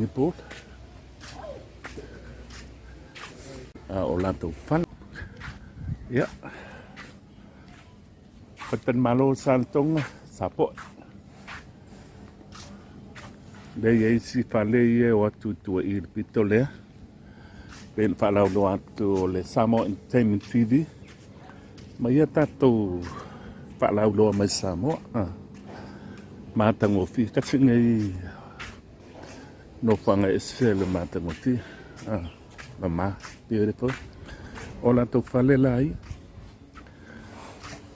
Pool. A o latou fale. Ia. Fatanimalo Saletoga, Sapoe. Lea i ai isi fale ia e o atu i tua i le pito lea. Pei ona faalauiloa atu o le Samoa Entertainment TV. Ma ia tatou faalauiloa mai Samoa. Ah. Matagofie. Tasi nei nofoaga ese le matagofie. Ah. Mama. Beautiful. O latou fale la ia.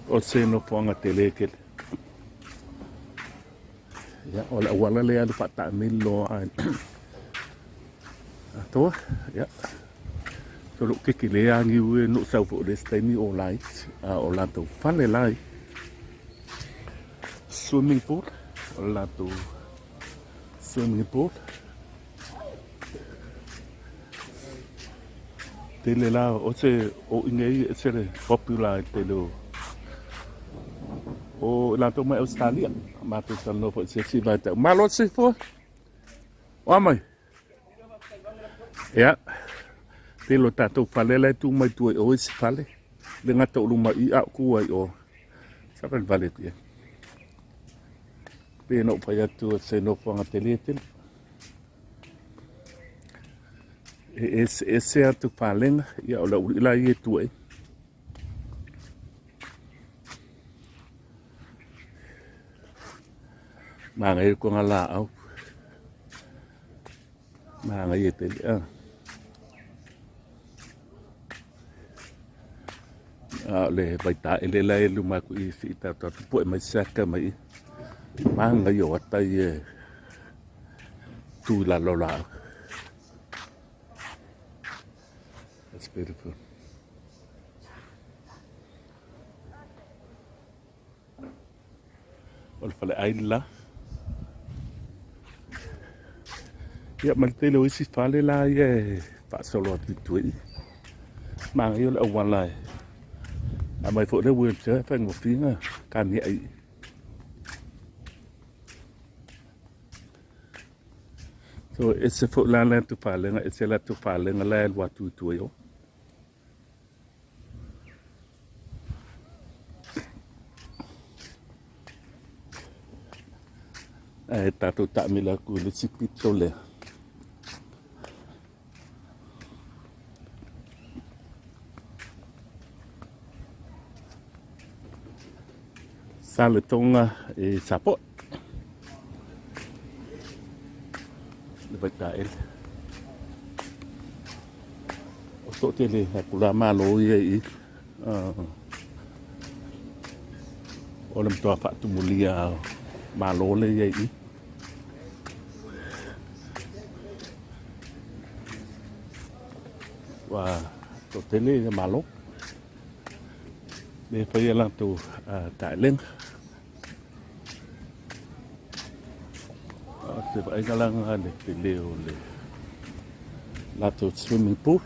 O se nofoaga tele tele. Ia, o le auala lea alu faataamilo loa atoa. Ia. So lou keke le agiu e no sau foi le isi taimi o laiti. A o latou fale la ia. Swimming pool. O le latou swimming pool. Tele la o se o inge i e se le popular i tele o o latou mai Australia. Matou talanoa foi i se isi vaitau. Malo se soifua. O a mai. Ia. Tele o tatou fale la e tu mai tua i o isi fale. Le gata o luma i a o tu ai o. Sa vale vale atu ia. Pe na ou fai atu se nofoaga tele tele. E eseese atu falega, ia o le aualii la ia e tu ai. Manaia le toga laau. Manaia tele. Ah. A o le vaitaele la e luma atu i si tatou atu pue mai saka mai i. Manaia o ata ia e tu i lalo o laau. That's beautiful. O le faleai le la. Ia ma le tele o isi fale la ia e faasolo atu i tua i. Manaia o le auala e aumai foi le wheelchair e faigofie ona kania i. So ese foi la le atu falega, ese le atu falega la e alu atu i tua i o. Ae tatou taamilo atu i le isi pito lea. Saletoga e Sapoe. Le vaitaele. O toatele atu la malo ia i o le matua faatumulia malo le ia i. Ua toatele ia malo. Le faia latou taelega. O se vaaiga la lena le tele o le latou swimming pool.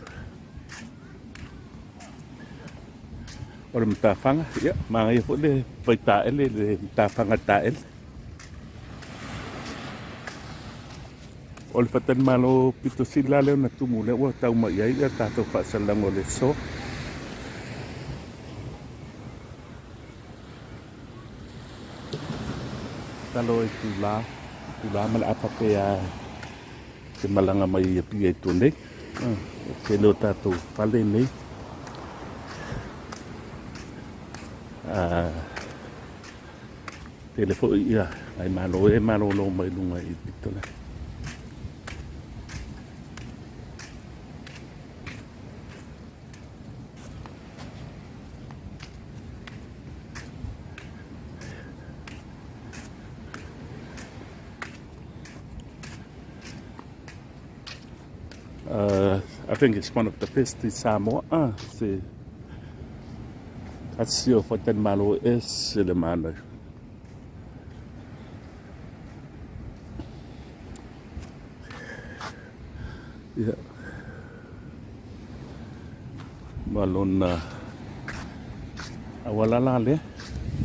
O le matafaga, ia, manaia foi le vaitaele, le matafaga taele. O le faletalimalo pito sili la lea ona tumu lea ua tau mai ai ia tatou faasalaga o le aso. Talo e tula, tula ma le apa pe a te malaga mai i Apia i tua nei. O tele o tatou fale nei. Tele foi ia nai malo e malolo mai luga i pito lea. I think it's one of the best in Samoa. Ah, se tasi o faletalimalo ese le manaia. Ia. Ma lona auala la lea,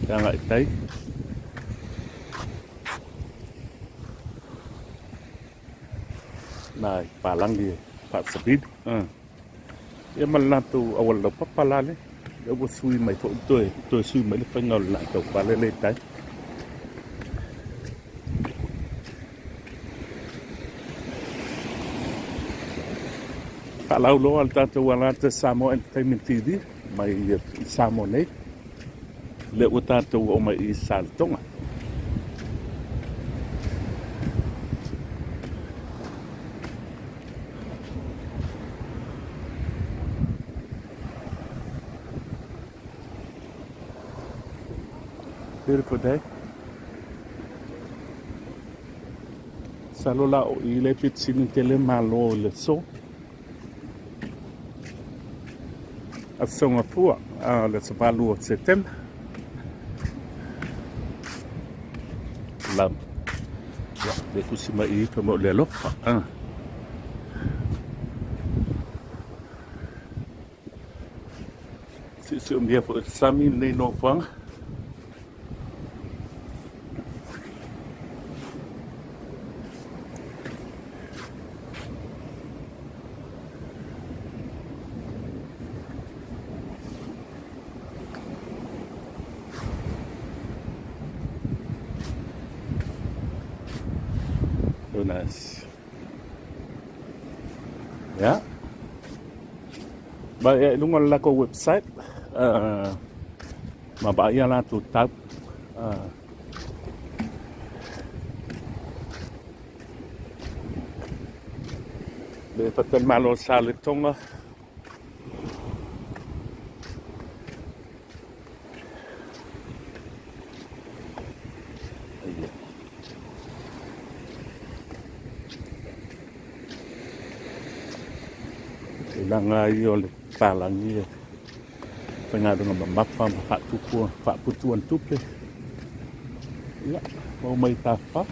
e agai i tai. nai palagi e faasavili. Ia ma le latou auala laupapa la lea. Lea ua sui mai foi toe sui mai le faiga o le latou fale lea i tai. Faalauiloa le tatou alata Samoa Entertainment TV mai i Samoa nei. Lea ua tatou oo mai i Saletoga. Beautiful day. Salo la o i le pitsini tele malo i le so. Aso Gafua, le aso 8 o Setema. Lava. Ia, le tusi mai i fa mo le alofa. Siusiumia foi le sami lenei nofoaga. So nice. Yeah. Ba ia i luga o le latou website, ma vaaia latou tau. Le Fatalimalo o Saletoga. Tulaga ia o le palagi e faigaluega mamafa ma faatupu faaputua ni tupe. Ia, maua mai tafafao.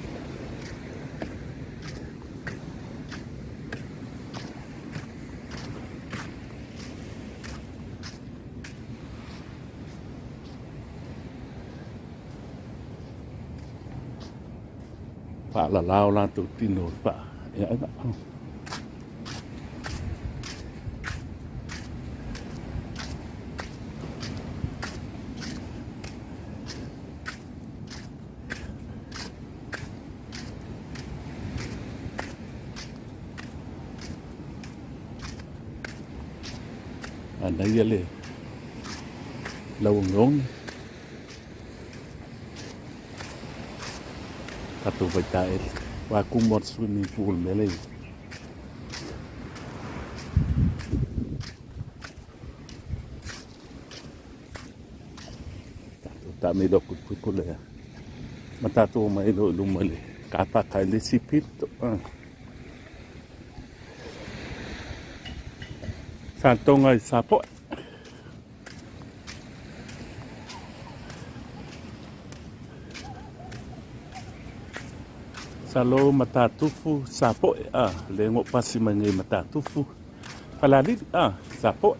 Faalalao latou tino i le faaeaea. Manaia le lauogeoge. Tatou vaitaele. Ua tumu atu swimming pool mea lea. Tatou taamilo atu i le ma tatou omai loa i luma i le kapaka i le isi pito. Saletoga i Sapoe. Salo Matatufu Sapoe. Le ngo pasi mai nei Matatufu. Falalili. Sapoe.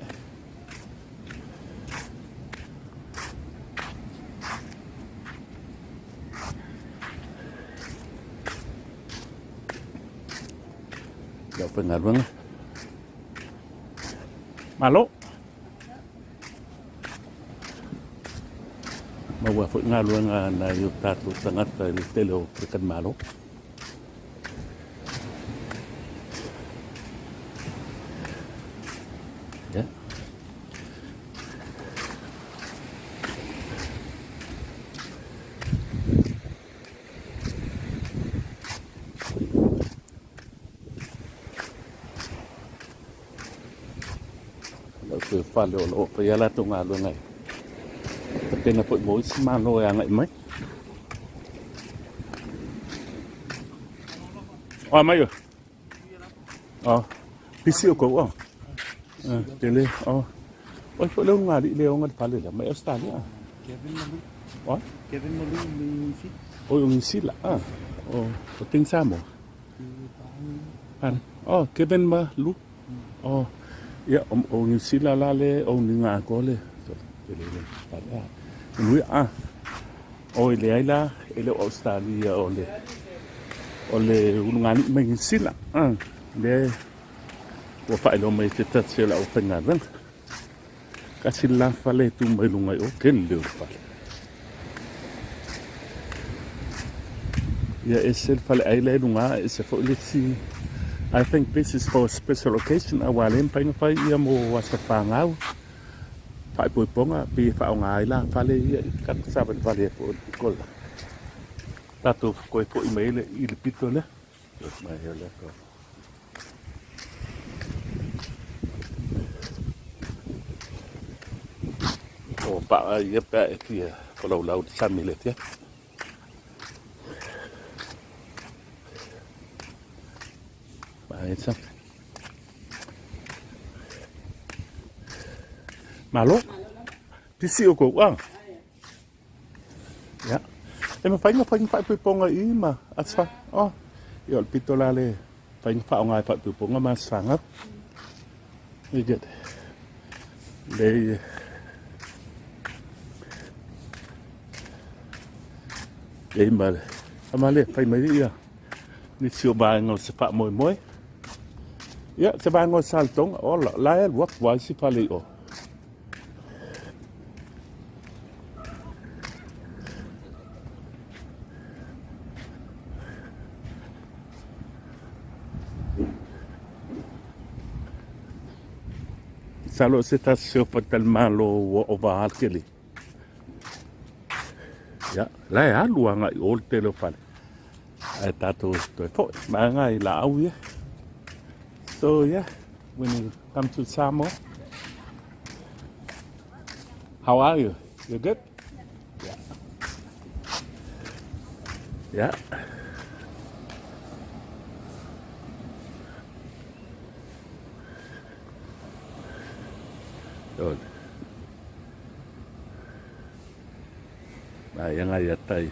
Lau faigaluega. Malo. Maua foi galuega nai o tatou tagata i le tele o faletalimalo. Yeah. Lau toe fale o lo o faia latou galuega e tapena foi mo isi malo e agai mai. O mai o. O, pisi o kou o. Tele, o. Oi foi le unga li le onga le fale la mai Australia. Kevin Malu. O? Kevin Malu mi si. O o Sila. O, o ting Samoa. Pan. O, Kevin Malu. O, ia o New Zealand la le o ni ngā ko le. Tele le fale. Nui a. O i le ai la e le o Australia o le ulugani mai New Zealand. Lea ua faailoa mai e se tasi o le aufaigaluega. Tasi le la fale e tu mai luga i o, tele leo le fale. Ia ese le fale ai lea i luga, ese foi le isi. I think this is for a special occasion, aua lea e mafai ona fai ia mo aso fanau, faaipoipoga, pei e faaaoga ai la fale ia i tagata savalivali ai foi o le pito la. Tatou toe foi mai i le pito lea. Mai o lea ko. O paa ia pe a e fia folaulau i le sami i le afiafi. Mai sa. Malo. Pisi o kou ah. Ia. E mafai ona fai ni faaipoipoga i i ma aso fa. Oh. Ia o le pito la le fai ni faaaoga e faaipoipoga ma aso fanau. Very good. Le le ma le ama le fai mai ia nisi o vaega o se faamoemoe. Ia, se vaega o Saletoga, ola, la e alu atu ai si fale i o. Masalo o se tasi o faletalimalo ua ova lava le tele. Ia, la e alu agai i o le tele o fale. Ae tatou toe foi, vaega i laau ia. So yeah, when you come to Samoa, how are you? You good? Yeah. Yeah. Good. Mai anga ia tai.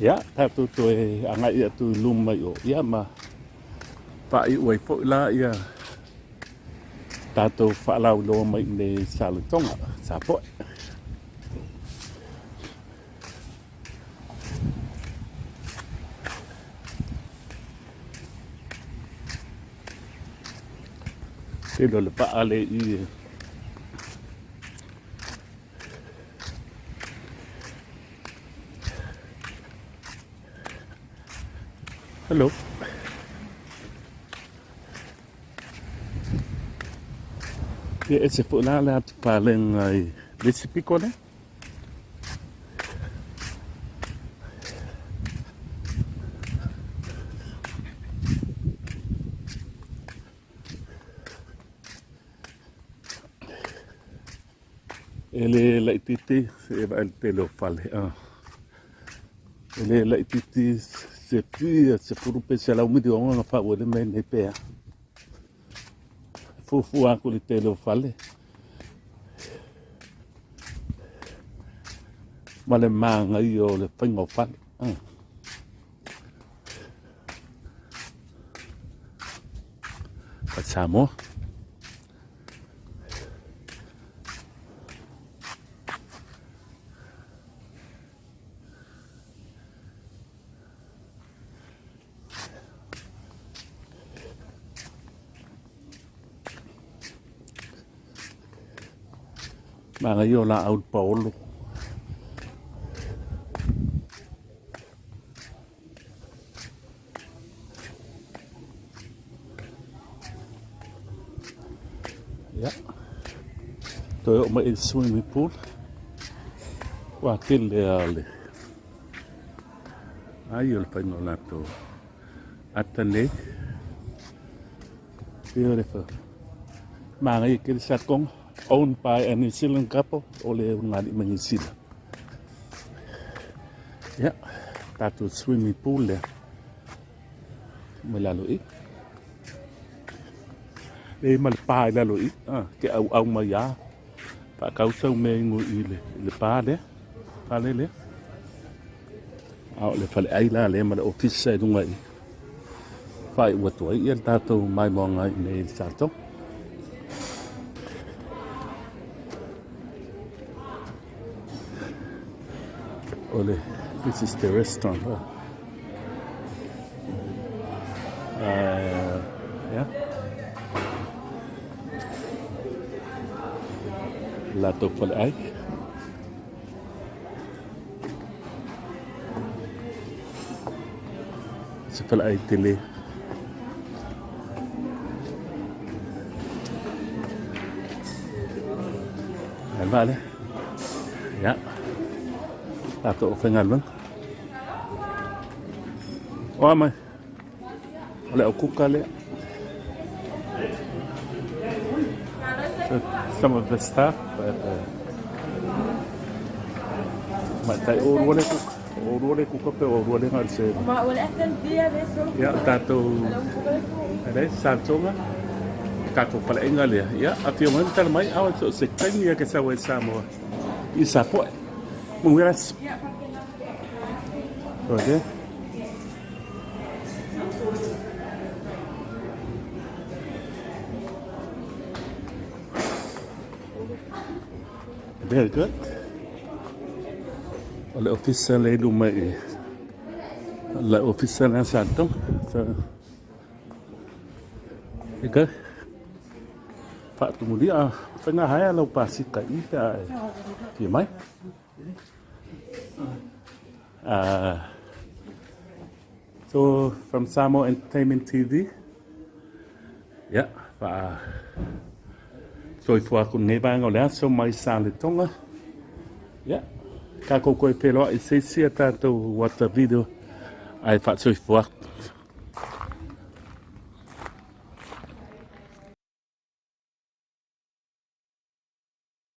Ia, tatou toe agai atu i luma i o, ia ma faaiu ai foi la ia tatou faalauiloa mai i nei Saletoga, Sapoe. Tele o le vaa le i Hello. Ia ese foi la le atu palega i le isi piko lea. E le laitiiti se vaai le tele o fale. Ah. E le laitiiti se fia 10 pe 100 miliona na fau ai le mea nei pe a. Fuafua atu le tele o fale. Ma le manaia o le faiga o fale. Ah. But Samoa. Manaia o laau le paolo. Ia. Toe oo mai i le swimming pool. Ua tele lava le ai o le faiga o latou ata nei. Beautiful. Manaia tele Satoga, owned by a New Zealand couple, o le ulugalii mai Niu Sila. Ia, tatou swimming pool lea. Mai lalo i. E ma le pa i lalo i, ah, ke auau mai a. Faatau sau mea inu i le, i le pa lea, fale lea. A o le faleai la lea ma le ofisa i luga i faaiu atu ai ia le tatou maimoaga i inei i le Saratoga. O le, this is the restaurant. Oh. Yeah. Latou faleai. Se faleai tele. Ai vaa lea. Ia. Tatou faigaluega. O a mai. O le au kuka lea. So, some of the staff but Matai o rua le kuka. O rua le kuka pe o rua le ngal se. Ia, tatou e Saratoga tatou faleaiga lea. Ia, afio mai ma tala mai, aua so o se taimi ia ke sau ai Samoa i Sapoe. Manuia le aso. Okay. Very good. O le ofisa le luma i le ofisa le Saratoga. So, okay. Faatumulia, whainga haea lau pasika i pe a e fia mai. So, from Samoa Entertainment TV, yeah, wha soifua aku nei vaega o le aso mai Saletonga. Yeah, ka koukou e wheloa i seisi a tātou wata video ai whaatsoifua.